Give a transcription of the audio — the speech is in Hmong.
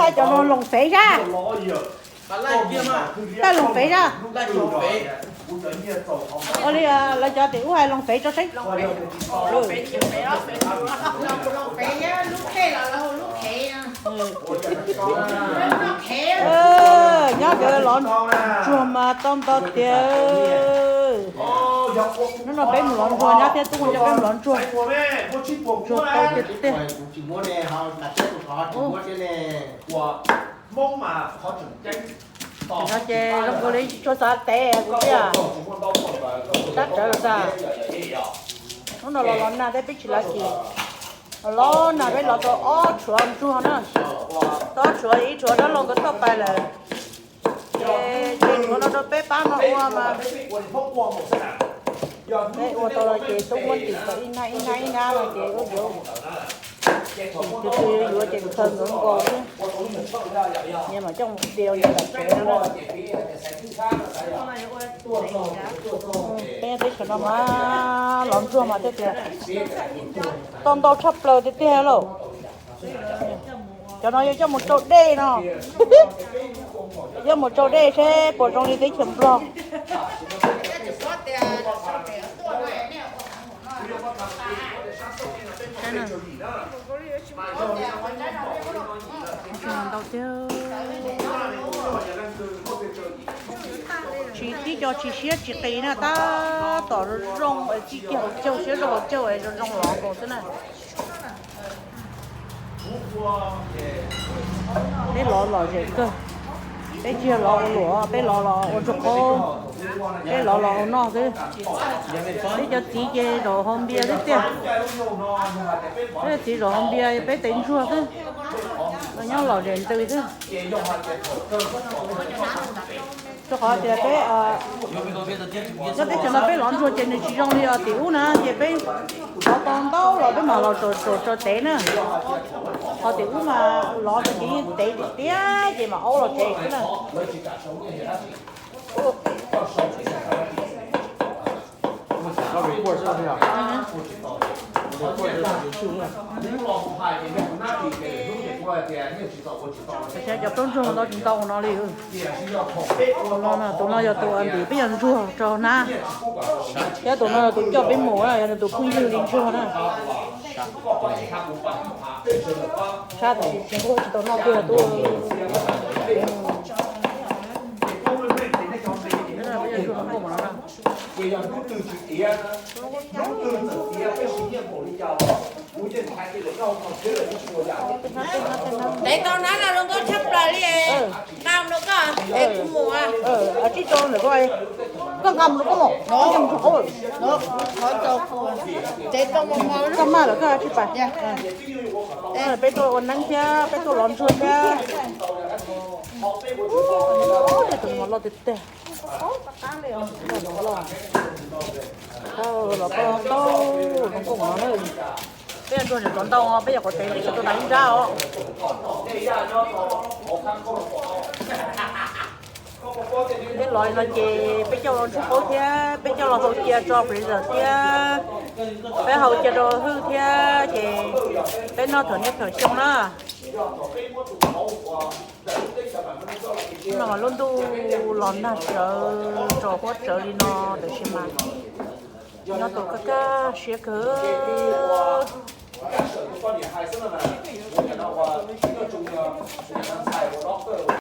Thaij cov no loos fev sab. Thaij loos fev sab. Ua li lawv cov tim ub hais loos fev tso seb. Nyob kawg los ntsuag mas tau ntau tiag. Hnub no peb mus lov ntsuag, nyob thiab tub mus coj peb mus lov ntsuag. Ntsuag tau tiag tiag. No ces zoo nkaus li tsuas xav tev kuv tiag. Sab rawv tas. Hnub no los los nag thiab peb tsis lav kis. Los nag peb los tau ob tshuav ntsuag na. Tau ob tshuav, ib tshuav dab laug nkawd toj pais lawm. Ces tshuav no rau peb pab no ua mas. Peb ua tau los ces tub muab tim kom ib hnab ib hnab ib hnab no ces ua yuav. Tus twg yuav ces khaws nkawd nkaus xwb. Nyias mam coj mus diav nyias tom tsev no na. Peb nyob teb chaws no mas lov ntsuag mas thiaj tias tau ntau tshaj plaws tiag tiag lauj. Cov no yuav coj mus tsau dej no. Coj mus tsau dej seb puas zoo li teb chaws Nplog. Ntau tiag. Tsis tib co tsis siab tsis qis na, tab tom zoo zoo es txij kiag hauv caug, siab zoo hauv caug es zoo zoo lov nkaus xwb na. Peb lov lom zem kawg. Peb tsis yog lov ua luam, peb lov los ua ntsuag qaub, peb lov los ua noj xwb. Peb cov txiv ces zaum hau npias xwb tiag. Peb cov txiv zaum hau npias, peb tev ntsuag xwb. Los nyob lom zem ntws xwb. Rau qhov tias peb nyob teb chaws no peb lov ntsuag ces nws tsis zoo li tim ub na, ces peb lov tau ntau los peb mam los tso tev na. Ho tim ub mas lov tau ces yeej tev tiag tiag ces mam aub los tsev xwb na. Cov plaub ntsuag no tsis ntau no li. Tus no, tus no yog tus ntim peb cov ntsuag rau hnab, thiab tus no yog tus coj peb mus, yog nws tus phooj ywg li ntsuag na. Sab tas tsis nquag tsis tau noj kiag tus. Tev tau hnab no zoo nkauj tshaj plaws li. Nqa mus rau koj es kuv mus. Koj nqa mus rau koj mus. Koj maj lawm koj tsis pais. Peb tuaj ua neeb thiab peb tuaj lov ntsuag thiab. Tej tus mos loj tiag tiag. Los koj tau zoo nkauj no na. Peb yuav ntsuag ntawm tod ntau, peb yuav qhov tev peb tsis tuaj nram ib nrab os. Peb los li no ces peb coj los ntsuag qaub thiab peb coj los hau cia tso freezer thiab peb hau cia rau hwj thiab ces peb noj thaum niaj thaum xyoo na. No mas lub ntuj los nag sawv tsaus huab tsawv li no tab sis mas nyob tau kaj kaj siab kawg.